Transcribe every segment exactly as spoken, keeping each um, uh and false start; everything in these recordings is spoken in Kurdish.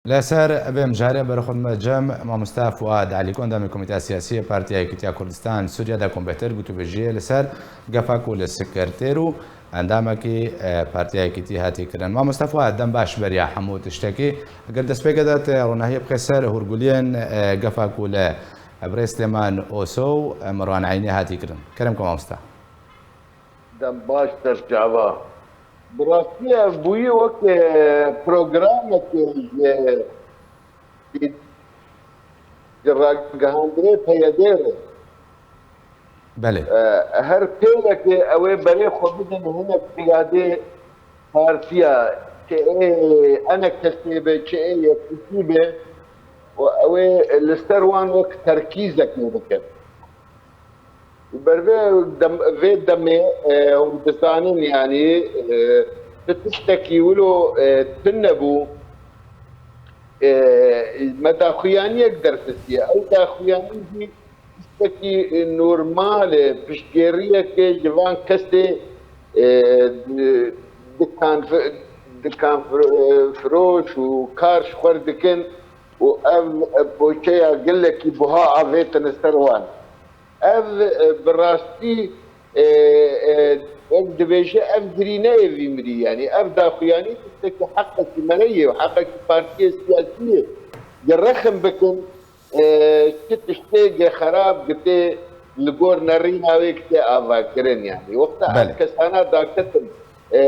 Li ser vê mijarê berê xwe dime cem mamoste Fuad Elî, ku endamê Komîteya Siyasî yê Partiya Yekîtiya Kurdistan Sûriye de, ku bêhtir gotûbêjiyê li ser gefa ku li sekretêr û endamekî, e, Partiya Yekîtî hatî kirin. Mamoste Fuad, dem baş beriya hemû tiştekî. Eger destpêkê de te ronahiyê bixê ser hûrguliyên, e, gefa ku li birêz Silêman Oso û, e, Mirwan Eynî hatî kirin. Kerem ke mamoste. Dem baş, ser çava. Bi rastî ev bûyî wek, e, programekê ji, ji ragihandinê P Y D'ê re. Belê. E, her pêlekê ew ê berê xwe bidin hinek qiyadê partiya, çi ê ENKSê be, çi ê Yekîtî be, û ew ê li ser wan wek terkîzekê bikin. Ber vê dem-, vê demê, e, hûn dizanin, yanî, e, tu tiştekî wilo, e, tune bû, e, me daxuyaniyek derxistiye. Ew daxuyanî jî tiştekî, e, normal e, piştgêriyekê ji van kesê, e, di-, dikan fi-, dikan fir-, e, firoş û kar ji xwe dikin û ev, e, poçeya gelekî buha avêtine ser wan. Ev, e, bi rastî, e, e, wek dibêje, ev girîneyê vî mirî, yanî ev daxuyanî tiştekî heqekî me ye û heqekî partiyê siyasî ye. Gi rexim bikin, e, çi tiştê gi xerab gi tê li gor nerîna wê gi tê avakirin, yanî wexta ev Belê. kesana daketin, e,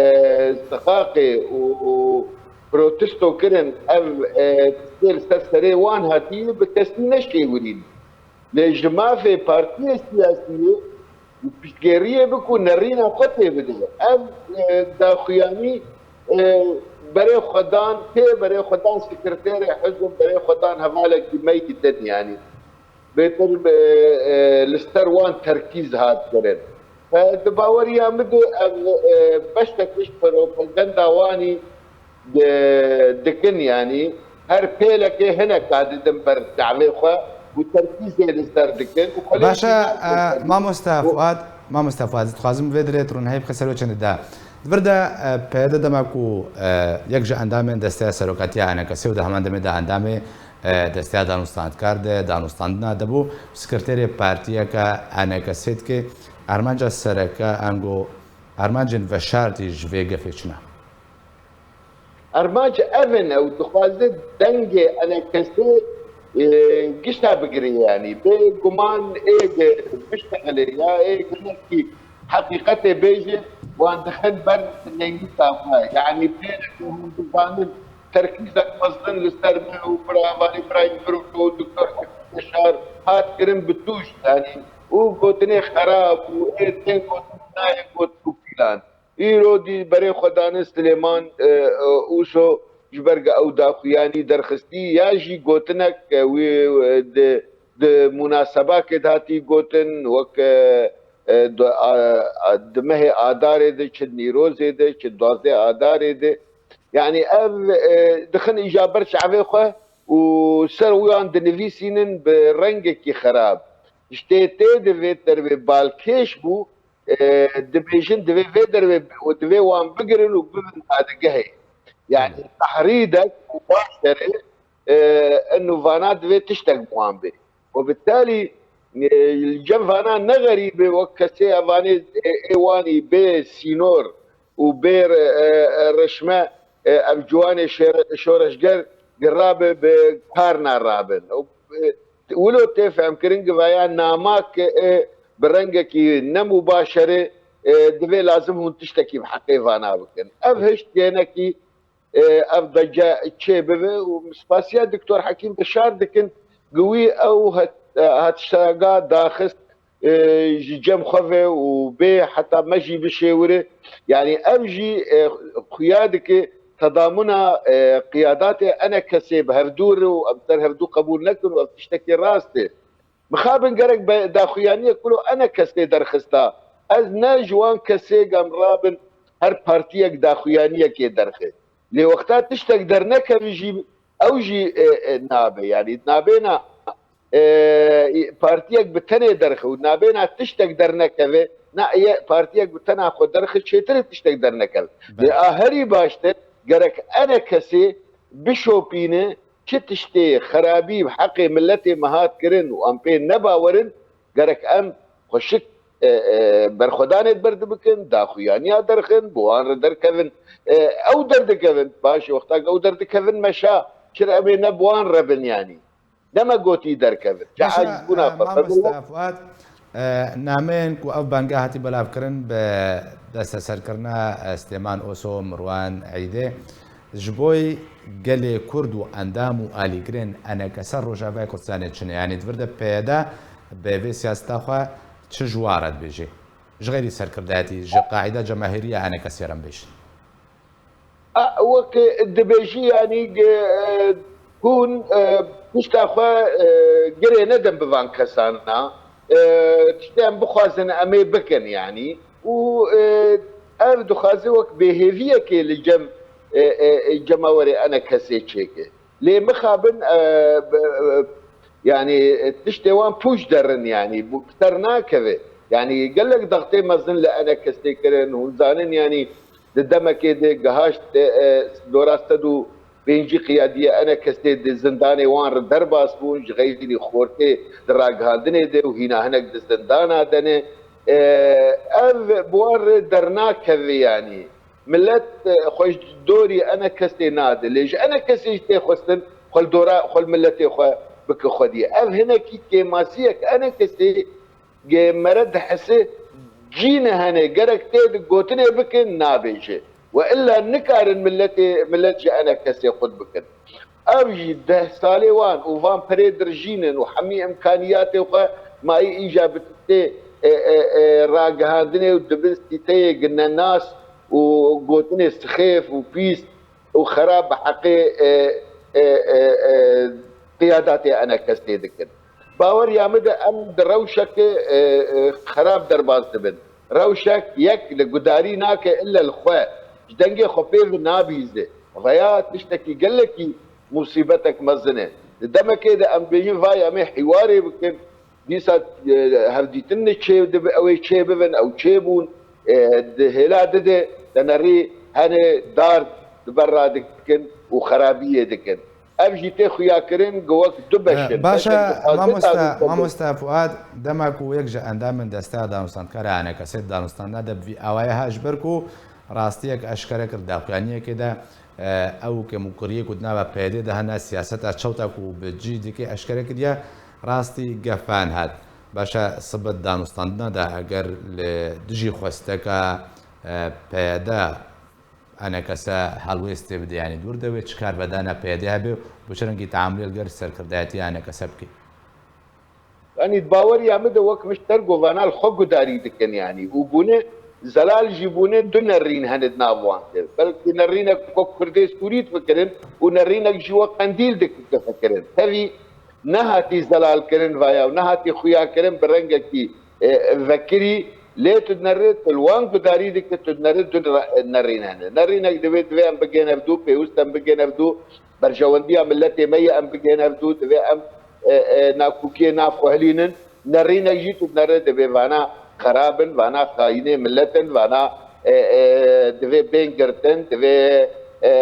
sixaqê û, û protesto kirin, ev, e, tiştê li ser serê wan hatiye bi kesî neşêwirîn. Lê ji mafê partiyê siyasî yê û piştgêriyê bi ku nerîna xwe tê bide. Ev, e, daxuyanî, e, berê xwedan, tê berê xwedan sekreterê hizb, berê xwedan hevalekî me yî din, yanî bêtir, e, e, li ser wan terkîz hat kirin. E, di baweriya min de ev, e, beşek ji propaganda wanî di-, dikin, yanî her pêlekê hineka didin ber çavê xwe û terkîzê li ser dikin û xwe lê Baş e, şînan e, dikin. Mamoste Û Fuad, Mamoste Fuad, ez dixwazim vê dirê tu ronahî bixî ser wê çendê de. Di vir de, e, P Y D dema ku, e, yek ji endamên Desteya Serokatiya E N K S û di heman demê de endamê, e, Desteya Danûstandkar de, danûstandina de bû, sekreterê partiyeke E N K S dike, armanca sereke ango armancên veşartî ji vê gefê çi ne? Armanc ev in, ew dixwaze dengê E N K S'ê, e, gişta bigire, yanî bê guman ê ge biştexile ya ê gelekî heqîqetê bêje, wan dixin ber lengîta xwe. Yanî pêleke hûn dizanin terkîzek mezin li ser min û bira hevalê bira Îmrûl û Doktor Hekim Beşar hat kirin bi tûş, yanî û gotinê xerab û ê tên gotin nayê got û pîlan. Îro dî berê xwe dane Silêman, e, e, Ûso ji ber ku ew daxuyanî derxistî ya jî gotinek, e, wî, e, di, di munasebakê de hatî gotin, wek, e, e, di, a, a, di mehê Adarê de, çi Nîrozê de, çi duwazdeh Adarê de. Yanî ev, e, dixin îja ber çavê xwe û ser wiyan dinivîsînin bi rengekî xerab. Ji tê tê de vê dervê balkêş bû, e, dibêjin divê vê dervê û divê wan bigirin û bibin dadegehê. Yanî tehrîdek û başerê, e, eno vana divê tiştek bi wan bê. Û bitalî, e, li cem vana ne xerîb e, wek kesê evanê, e, ê wanî bê sînor û bê re-, e, e, reşme, e, ev ciwanê şêre-, şoreşger girabe bi kar narabin. Û, e, wilo tê fehmkirin ki vaya nama ke, e, bi rengekî ne mubaşerê, e, divê lazim hûn tiştekî bi heqê vana bikin. Ev hişt gênekî, e, ev dece çê bibe û spasiya Doktor Hekîm Beşar dikin, ki wî ew het-, e, hatiştega daxist, e, ji cem xwe ve û bê heta me jî bişêwire. Yanî ev jî, e, xuya dike tedamuna, e, qiyadatê ENKSê bi hevdû re û em ser hevdû qebûl nekin û ev tiştekî rast e. Mixabin gerek be daxuyaniyek wilo ENKSê derxista. Ez ne ji wan kesê gam rabin her partiyek daxuyaniyekê derxe. Lê wexta tiştek dernekeve jî ew jî, e, e, nabe. Yanî nabêna, e, partiyek bi tenê derxe û nabêna tiştek dernekeve, na ye partiyek bi tena xwe derxe çêtir e tiştek dernekeve. Lê Belê. a herî baştir gerek ENKSê bişopîne, çi tiştê xerabî bi heqê miletê me hat kirin û em pê nebawer in, gerek em xweşik, e, e, berxwedanê di ber de bikin, daxuyaniya derxin, bi wan re derkevin. E, ew derdikevin, baş e, wexta ku ew derdikevin meşa, çira em ê ne bi wan re bin, yanî ne me gotî derkevin. Çi Baş e, acizbûna e, xwe, mamosta Fuat, e, nameyên ku ev banga hatî belavkirin bi desteserkirina, e, Stêman Oso, Mirwan Eydê, ji bo gelê Kurd û endam û alîgirên enekese Rojavayê Kurdistanê çi ne? Yanî di vir de P Y D bi vê siyaseta xwe çi ji wan re dibêje? Ji xeyrî serkirdayetî, ji qaîda cemahêrî ya enekesê re bêjin. A, wek dibêjî, yanî, e, hûn, e, pişta xwe, e, girê nedin bi van kesana. E, tiştê em bixwazin, em ê bikin, yanî. Û, e, ev dixwaze wek bêhêviyekê li cem, e, e, e, cemawerê enekesê çêke. Lê mixabin, e, b-, e, yanî, e, tiştê wan pûç derin, yanî, bi ser nakeve. Yanî, gelek daxtê mezin li enekesê kirin, hûn zanin, yanî, di demekê de gihaşt, e, e, dora sed û pêncî qiyadiyê enekesê di zindanê wan re derbas bûn, ji xeyrî xortê di ragihandinê de û hîna hinek di zindana de ne. E, ev bi wan re dernakeve, yanî. Milet, e, xwe ji dorî enekesê nade. Lê ji enekesê jî tê xwestin xwe li dora xwe, li miletê xwe bike xwediyê. Ev hinekî kêmasiyek enekesê ge mere dihese cî ne hene, gerek tê di gotinê bikin, nabêje. We illa nikarin miletê, milet ji enekesê xurt bikin. Ev jî deh salê wan û van perê dirjînin û hemî imkaniyatê xwe mayî îja bi tiştê, e, e, e, ragihandinê û dibin sîteyê gi nenas û gotinê sixêf û pîs û xerab bi heqê, e, e, e, e, qiyadatê enekesê dikin. Baweriya min de em di rewşeke, e, e, xerab derbas dibin. Rewşek yek li gudarî nake ille li xwe. Ji dengê xwe pê ve nabihîze. Veya tiştekî gelekî musîbetek mezin e. Di demekê de em bêjin vay em ê hîwarê bikin. Dîsa, e, hevdîtin ne çê dibe, ew ê çê bibin, ew çê bûn, e, di hêla dide, tenerî henê dar di ber radikin û xerabiyê dikin. Ev jî tê xuyakirin ku wek du beş in. Baş e, Beşek dixwaze mamosta, danûstandin. Mamosta Fuad, dema ku yek ji endamên Desteya Danûstandkar a enekesê di danûstandina de bi vî awayê ha, ji ber ku rastiyek eşkere kir, daxuyaniyekê de, e, ew kêmûkiriyê ku di nava P Y D'ê de hene, siyaseta çewta ku bi cî dike eşkere kiriye, rastî gefan hat. Baş e, sibe di danûstandina de eger li dijî xwesteka, e, P Y D enekese helwêstê bide, yanî dûr de wê çi karvedana P Y D hebe û bi çi rengî teamulê li gel serkirdayetiya enekese bike? Yanî di baweriya min de wek min ji ter govana li xwe gudarî dikin, yanî û bûne zelal jî bûne du nerîn hene di nav wan de. Belkî nerînek wek Kurdê Sûrî difikirin û nerînek jî wek Qendîl difikirin. Tevî nehatî zelalkirin vaya û nehatî xuyakirin bi rengekî, e, vekirî. Lê tu dinere, tu li wan gudarî dike, tu dinere du ra-, nerîn hene. Nerînek divê, divê em bigihên hevdû, pêwist em bigihên hevdû, berjewendiya miletê me ye em bigihên hevdû, divê em, e, e, nakokiyê nav xwe hilînin. Nerînek jî tu dinere, divê vana xerab in, vana xayînê milet in, vana, e, e, divê bên girtin, divê, e,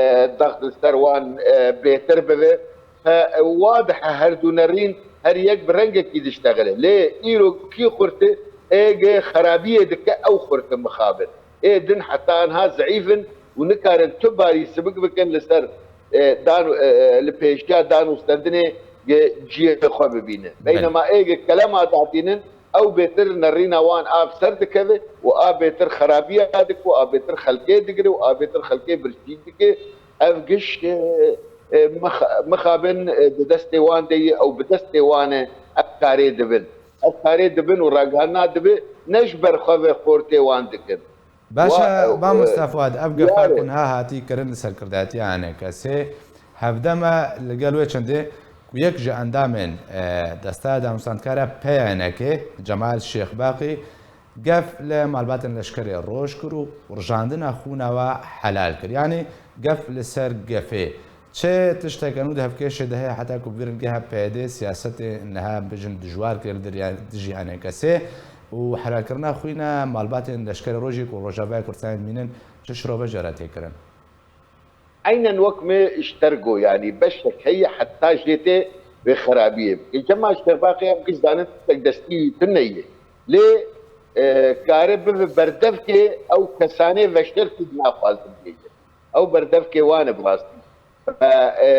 dext li ser wan, e, bêtir bibe. He, wadihe her du nerîn her yek bi rengekî diştexile. Lê îro kî xurte, ê ge xerabiyê dike ew xurte mixabin. Ê din heta niha zeîf in û nikarin tu barî sibik bikin li ser, e, dan, e, e, li pêşiya danûstendinê ge ciyê xwe bibîne. Belê. Beynema ê ge kelema datînin, ew bêtir nerîna wan a bi ser dikeve û a bêtir xerabiya dike û a bêtir xelkê digire û a bêtir xelkê birçî dike. Ev giş, e, e, mix-, mixabin, e, di destê wan de ye, ew bi destê wan e, ev karê dibin. Ev karê dibin û ragihandina dibe, ne ji ber xwe ve xortê wan dikin. Baş e, Wa-, e, mamosta Fuad, ev gefa ku niha hatî kirin li serkirdatiya enekesê, hevdem e li gel wê çendê ku yek ji endamên, e, Desteya Danûstandkara P Y N K'ê, Cemal Şêxbaqî, gef li malbatên leşkerê roj kir û rijandina xûna wa helal kir. Yanî gef li ser gefê. Çi tişteke nû di hevkêşê de heye heta ku bi vî rengê ha P Y D siyasetê niha bijin dijwar kir li dirya-, dijî enekesê û helalkirina xwîna malbatên leşkerê rojê ku Rojavaya Kurdistanê dimînin çi şirove jê re tê kirin? Eynen wek me ji te re got, yanî beşek heye heta jê tê vê xerabiyê bike. Cemal Şêxbaqî em giş zanin tek destî wî tune ye. Lê, e, kare bibe berdevkê ew kesanê veşertî naxwazin bêje. Ew berdevkê wan e bi rastî. Ve, e,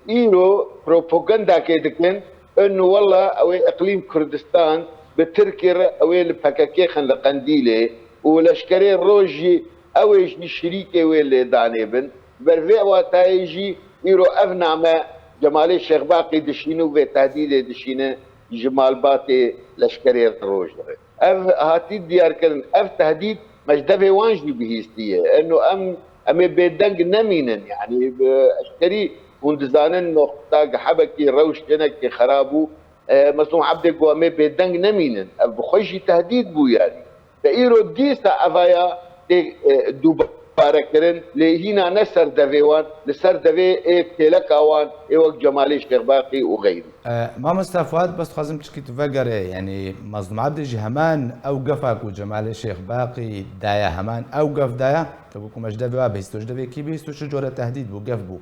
e, îro propagandakê dikin, inu wella ew ê iqlîm Kurdistan bi Tirkî re ew ê li P K K xin li Qendîlê û leşkerê Roj jî ew ê jî şirîkê wê lêdanê bin. Ber vê watayê jî îro ev name Cemalê Şêxbaqî dişîne û vê tehdîdê dişîne ji malbatê leşkerê Roj re. Ev hatî diyarkirin, ev tehdîd me ji devê wan jî bihîstiye. Eno em, em ê bêdeng nemînin. Yanî bi eşkerî hûn dizanin noqta gihebekî rewş hinekî xera bû. E, Mezlûm Ebdê got em ê bêdeng nemînin. Ev bi xwe jî tehdîd bû yanî. Te îro dîsa evaya tê, e, dubare kirin, lê hîna ne ser devê wan, li ser devê ê kêleka wan ê wek Cemalê Şêxbaqî û xeyrî. E, Mamosta Fuad, bes dixwazim çikî tu vegerê, yanî Mazlûm Ebdî jî heman ew gefa ku Cemalê Şêxbaqî daye, heman ew gef daye, te ku me ji devê wa bihîst, tu ji devê kî bihîst û çi cure tehdîd bû, gef bû?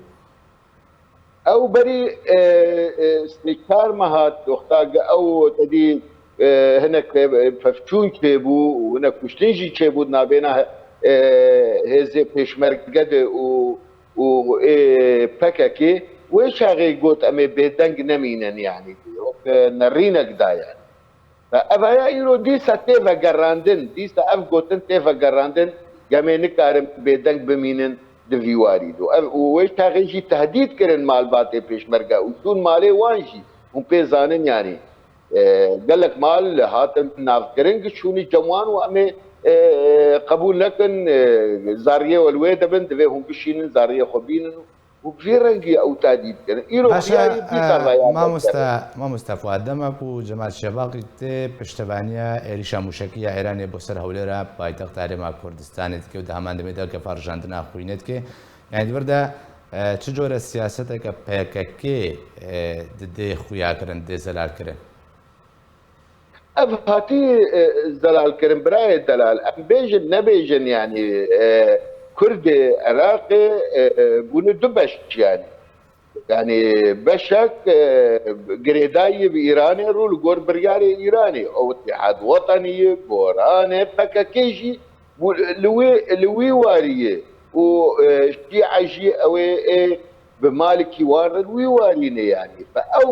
Ew berî, e, e, sê çar meha wexta ge ew tedî, e, hinek, e, pevçûn çêbû û hinek kuştin jî çêbû di navbêna, e, hêzê pêşmerge de û, û ê P K K. Wê çaxê got, "Em ê bêdeng nemînin," yanî wek, e, nerînek da yanî. Ve evaya îro dîsa tê vegerandin, dîsa ev gotin tê vegerandin, "Em ê nikarin bêdeng bimînin di vî warî de." Ev û wê çaxê jî tehdîd kirin malbatê pêşmerge û çûn malê wan jî. Hûn pê zanin yanî, e, gelek mal hatin navkirin, giş çûnî cem wan û em ê, e, qebûl nekin, e, zariyê we li wê de bin, divê hûn bişînin, zariyê xwe bînin û û bi vî rengî ew tadî dikirin. Îro Baş e, xiyarî dîsa e, veya mamoste, mamoste Fuad, dema ku Cemal Şevaqî tê piştevaniya êrîşa mûşekî ya Îranê bo ser Hewlêra paytexta Herêma Kurdistanê dike û di heman demê de gefa rijandina xwînê dike. Yanî di vir de, e, çi cure siyaseteke P K K, e, didê xuyakirin, didê zelalkirin? Ev hatî, e, zelalkirin birayê delal. Em bêjin, nebêjin, yanî, e, Kurdê Iraqê, e, e, bûne du beş, yanî. Yanî beşek, e, girêdayî bi Îranê rû li gor biryarê Îranê. Ew Îtîhad Wetenî ye, Goran e, P K K jî bû li wî, li wî warî ye. Û, e, Şîe jî ew ê, ê bi malikî wan re li wî warî ne yanî. Fe ew,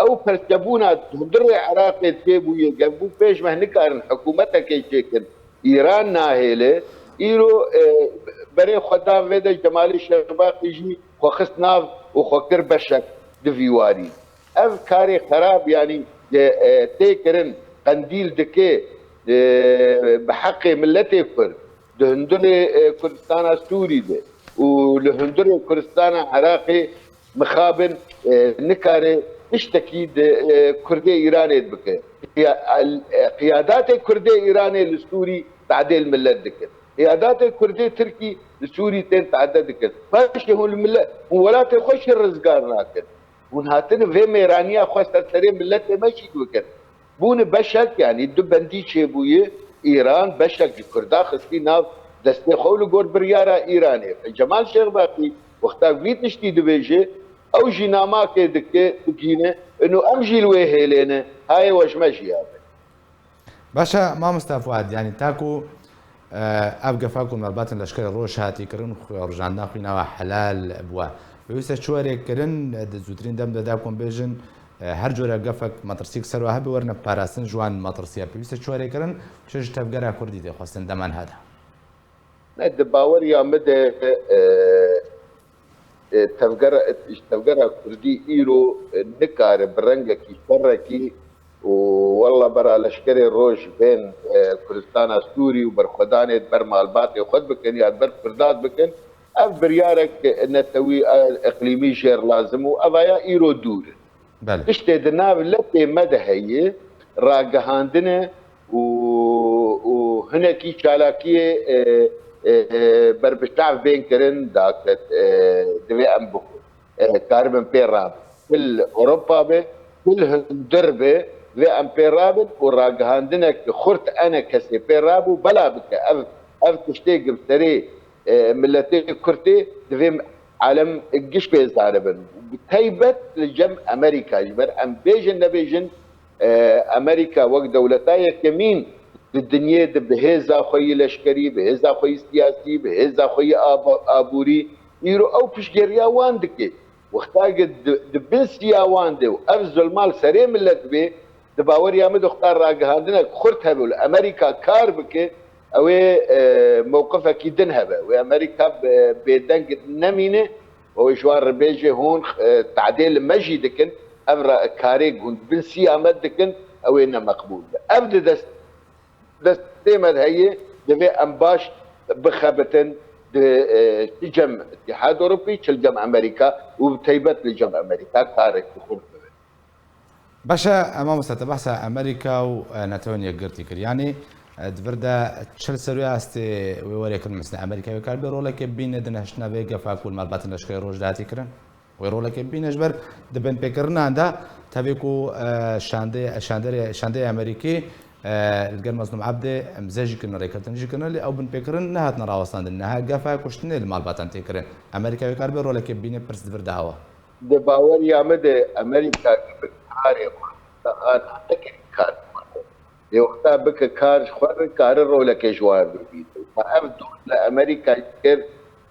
ew perçebûna hundirê Iraqê têbûye, gevbû pêş me nikarin hikûmetekê çêkin. Îran nahêle. Îro, e, berê xwe dan vê de Cemalê Şevaqî jî xwe xist nav û xwe kir beşek di vî warî. Ev karê xerab, yanî, e, e, tê kirin, Qendîl dike, e, bi heqê miletê Kurd, di hundirê, e, Kurdistana Sûrî de û li hundirê Kurdistana Iraqê mixabin, e, nikare tiştekî di, e, Kurdê Îranê bike. Qiya-, e, qiyadatê Kurdê Îranê li Sûrî tadê li milet dikin. Qiyadatê Kurdê Tirkî li Sûrî tên tade dikin. Paşê hûn li milet, hûn welatê xwe jî rizgar nakin. Hûn hatine vê mêraniya xwe ser serê miletê me jî dikin. Bûne beşek, yanî du bendî çêbûye, Îran beşek ji Kurda xistî nav destê xwe û li gor biryara Îranê. Cemal Şêxbaqî wexta vî tiştî dibêje, ew jî namakê dike, digîne, ino em jî li wê hêlê ne, hayê we ji me jî ya be. Baş e, mamosta Fuad, yanî ta ku, e, ev gefa ku malbatên leşkerê Roj hatî kirin, xwe rijandina xwîna we helal bûye. Pêwîst e çi were kirin, di zûtirîn dem de da ku em bêjin, e, her cure gefek metirsîk ser we hebe werine parastin ji wan metirsiya. Pêwîst e çi were kirin, çi ji tevgera Kurdî tê xwestin dema niha de? Ne, di baweriya min de, e, e, tevgera, ji tevgera Kurdî îro, e, nikare bi rengekî şerekî û wella bera leşkerê Roj bên, e, Kurdistana Sûrî û berxwedanê di ber malbatê xwe bikin ya di ber Kurda bikin, ev biryarek netewî, e, iqlîmî jêr lazim û evaya îro dûr in. Belê. Tiştê di nav lepê me de heye, ragihandine û, û hinekî çalakiyê, e, e, e, ber bi çav bên kirin, daket, e, divê em bixwin. E, karibin pê rabin. Kul Ewropa be, kul hundir be, vê em pê rabin û ragihandinek xurt ene kesê pê rabû bela bike. Ev, ev tiştê gimserê, e, miletê Kurtê Divê alem giş pê zanibin. Bi taybet li cem Amerîka, ji ber em bêjin nebêjin, e, Amerîka wek dewleta yekemîn di dinyê de bi hêza xwe yî leşkerî, bi hêza xwe yî siyasî, bi hêza xwe yî aba-, aborî, îro ew piştgiriya wan dike. Wexta ki di, di bin siya wan de û ev zulma li serê milet bê, di baweriya min de wexta ragihandinek xurt hebe û li Amerîka kar bike, ew ê, e, mewqifekî din hebe. Wê Amerîka be-, bêdeng nemîne, ew ê ji wan re bêje hûn, e, tadê li me jî dikin, ev ra-, karê ku hûn di bin siya me dikin, ew ê ne meqbûl be. Ev di dest, destê me de heye, divê em baş bixebitin di, e, çi cem Îtîhad Ewropî, çi li cem Amerîka û bi taybet li cem Amerîka karek bi xwe bibe. Baş e, mamoste, te behsa Amerîka û, e, NATOyên Yekgirtî kir. Yanî, e, di vir de çi li ser wê astê wê werê kirin, mesela Amerîka wê kar bê rolekê bîne di nehiştina vê gefa ku li malbatên leşkerê Rojhilatî kirin? Wê rolekê bîne ji ber di binpêkirinan de tevî ku, e, şandê-, şandê-, şandeyê Amerîkî, e, li gel Mezlûm Ebdê imze jî kirine, rêkeftin jî kirine, lê ew binpêkirin nehatine rawestandin. Niha gefa kuştinê li malbatan tê kirin. Amerîka wê kar bê rolekê bîne, pirs di vir de hewa. Di baweriya min de Amerîka bi karê xwe, bi ana nekirî kar xwe. Lê wexta bike kar ji xwe re, kare roleke ji wan re bîne. Ma ev dûr li Amerîka kir,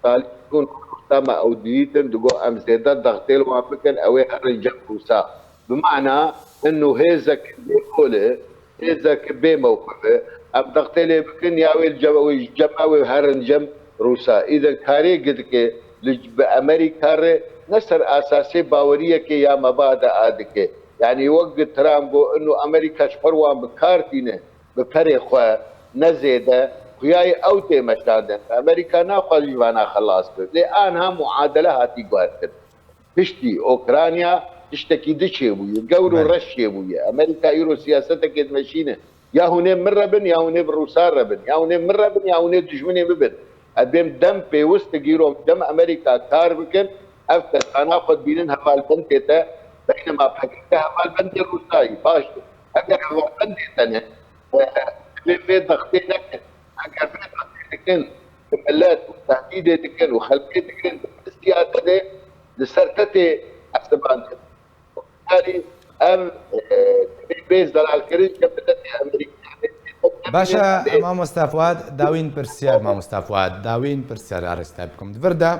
Salî bûn, wexta me ew didîtin, digot, em zêde dextê li wan bikin, ew ê herin cem Rûsa. Bi mana, inu hêzek bê qol e, hêzek bê mewqif e. Em dextê lê bikin, ya wê cem, wê cem, ew ê herin cem Rûsa. Îdin karê gi dike li, bi Amerîka re ne ser asasê baweriyekê ya mebada a dike. Yanî wek Trump got, inu Amerîka ji xwe re wan bi kar tîne, bi perê xwe, ne zêde, xuyayê ew tê meşandin. Amerîka naxwaze ji vana xelas be. Lê anha muadele hatî guhertin. Piştî Ukrayna tiştekî di çêbûye, gewr û Belê. reş çêbûye. Amerîka îro siyasetekê dimeşîne. Ya hûn ê min re bin, ya hûn ê bi Rûsan re bin. Ya hûn ê min re bin, ya hûn ê dijminê min bin. Ez bêm dem pêwist digîrom, dem Amerîka kar bikin, ev kesana xwe dibînin hevalbendê te, beynema P K K hevalbendê Rûsayî, baş e. Eger hevalbendê te ne, e, vê, vê dextê nekin. Eger vê dextê dikin, bi milet û tehdîdê dikin û xelkê dikin, bi siyasete, li ser te tê hesibandin. Karî ev, e, bê, bê zelalkirin ji miletê Amerîkî. Baş e, mamosta Fuad, dawîn pirsiyar, mamosta Fuad, dawîn pirsiyar arêsta bikim. Di vir de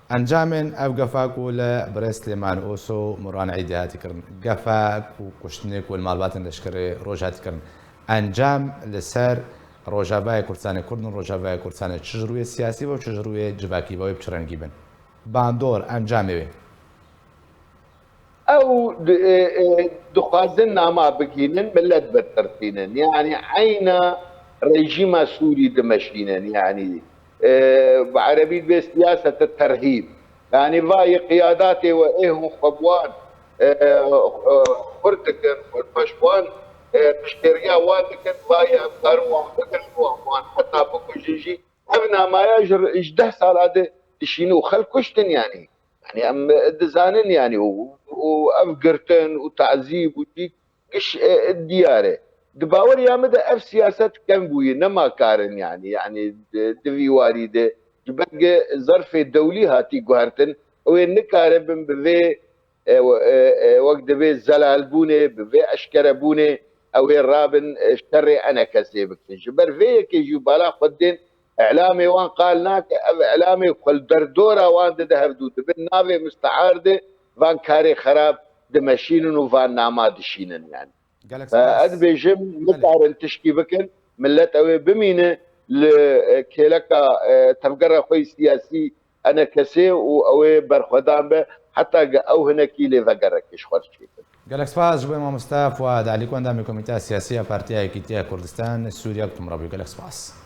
encamên ev gefa ku li birêz Silêman Oso û Miran Îdî hatî kirin, gefa ku kuştinê ku li malbatên leşkerê Rojhilatî kirin, encam li ser Rojavayê Kurdistanê Kurd û Rojavayê Kurdistanê çi ji rûyê siyasî ve û çi ji rûyê civakî ve wê bi çi rengî bin? Bandor, encamê wê. Ew di-, e, e, dixwazin nama bigihînin, milet bitirtînin. Yanî eyna rejîma Sûrî dimeşînin. Yanî, e, bi erebî dibê siyasete terhîb. Yanî vayê qiyadatê we ê hûn xwe bi wan, e, e, xurt dikin, xwe bi wan, e, piştgiriya wan dikin, vayê em karin wan bigirin, wan, wan heta bikujin jî. Ev namaya ji, ji deh sala de dişîne û xelk kuştin yanî. Yanî em dizanin yanî û, û ev girtin û tazîb û çî giş, e, diyar e. Di baweriya min de ev siyaset keng bûye, nema karin yanî, yanî di, di vî warî de ji ber ku zerfê dewlî hatî guhertin, ew ê nikaribin bi vê, e, e, e, wek divê zelalbûnê, bi vê eşkerebûnê, ew ê rabin, e, şerê enekesê bikin. Ji ber vê yekê jî bala xwe dên Îlamê wan qal nake, ev îlamê ku li derdora wan dide hevdû, di bin navê mistehar de van karê xerab dimeşînin û van nama dişînin yani. Gelek E, spas. Ez dibêjim, Belê. Nikarin tişkî bikin, millet ew ê bimîne li, e, kêleka, e, tevgera xwe yî siyasî enekesê û ew ê berxwedan be, heta ge ew hinekî lê vegereke ji xwe re çêkin. Gelek spas ji bo mamoste Fuad Elî ku endamê Komîteya Siyasî ya Partiya Yekîtiya Kurdistan Sûriye, ku tu min re bûyî. Gelek spas.